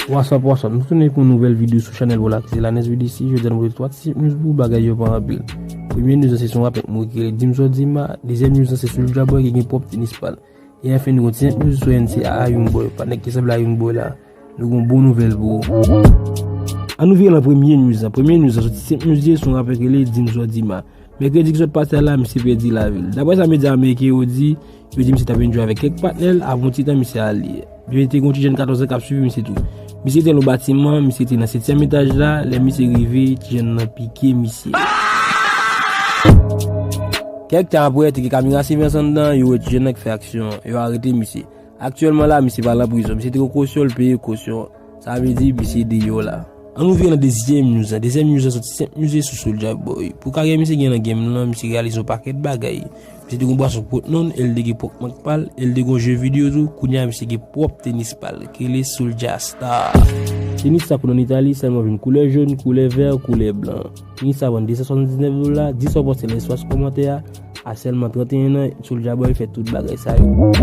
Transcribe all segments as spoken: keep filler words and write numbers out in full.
What's up, what's up? Nou tounen pou yon nouvèl videyo sou chanèl pou la ki se Lanes B D C. Jodi a nou pote twa ti news pou bagay yo pa anpil. Premye news la se sou yon rapè k mouri ki rele Dimso Dima. Dezyèm news la se Soulja Boy ki gen pwòp tenis pa l. E anfen nou gon ti news sou N C A A Young Boy. Pa nèg ki sanble a Young Boy la. Nou gon bon nouvèl pou ou. An nou vire nan premye news la. Premye news la soti Sent Mizye sou yon rapè ki rele Dimso Dima. Mèkredi ki sot pase a la, misye pèdi lavi l. Daprè sa medya ameriken yo di, yo di misye t ap enjoy avèk kèk patnè l, avan yon ti tan misye ale. Yo te gen yon ti jèn katòz an k ap swiv misye tou. Misye te nan yon batiman, misye te nan setyèm etaj la, lè misye rive, ti jèn nan pike misye. Kèk tan aprè, te gen kamera siveyans anndan, yo wè ti jèn nan k fè aksyon an, yo arete misye. Aktyèlman la, misye pa nan prizon. Misye te gen kosyon, l peye kosyon. Sa vle di, misye deyò la. An nou vire nan dezyèm news la. Dezyèm news la soti Sent Mizye sou Soulja Boy. Pou karyè misye gen nan game lan, misye reyalize yon pakèt bagay. Misye te gen yon bwason k pot non l, e l te gen pwòp mak pa l, e l te gen yon je videyo tou. Kounye a, misye gen pwòp tenis pa l, ki rele Soulja Star. Tenis sa konnen ann Itali, sèlman vin koulè jòn, koulè vè, koulè blan. Tenis sa vann de san swasanndiznèf dola, di sa w panse nan espas kòmantè a. A sèlman trannteyen an, Soulja Boy fè tout bagay sa yo.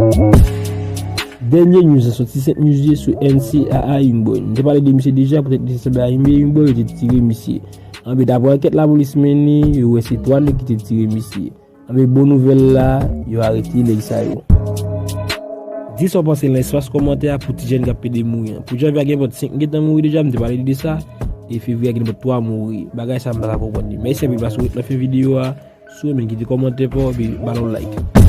Dènye news la soti Sent Mizye sou N C A A Young Boy. Nou te pale de misye deja, poutèt li te sanble a Young Boy, yo te tire misye. Anben, daprè ankèt lapolis mennen, yo wè se twa nèg ki te tire misye. Anben, bon nouvèl la, yo arete nèg sa yo. Di sa w panse nan espas kòmantè a pou ti jèn k ap pede mouri an. Pou janvye a gen pòt senk gentan mouri deja, m te pale de sa. E fevriye a gen pòt twa mouri. Bagay sa m pa ka konprann li. Mèsi anpil paske w ret nan fen videyo a. Si w renmen, kite kòmantè pa w epi ba l yon like.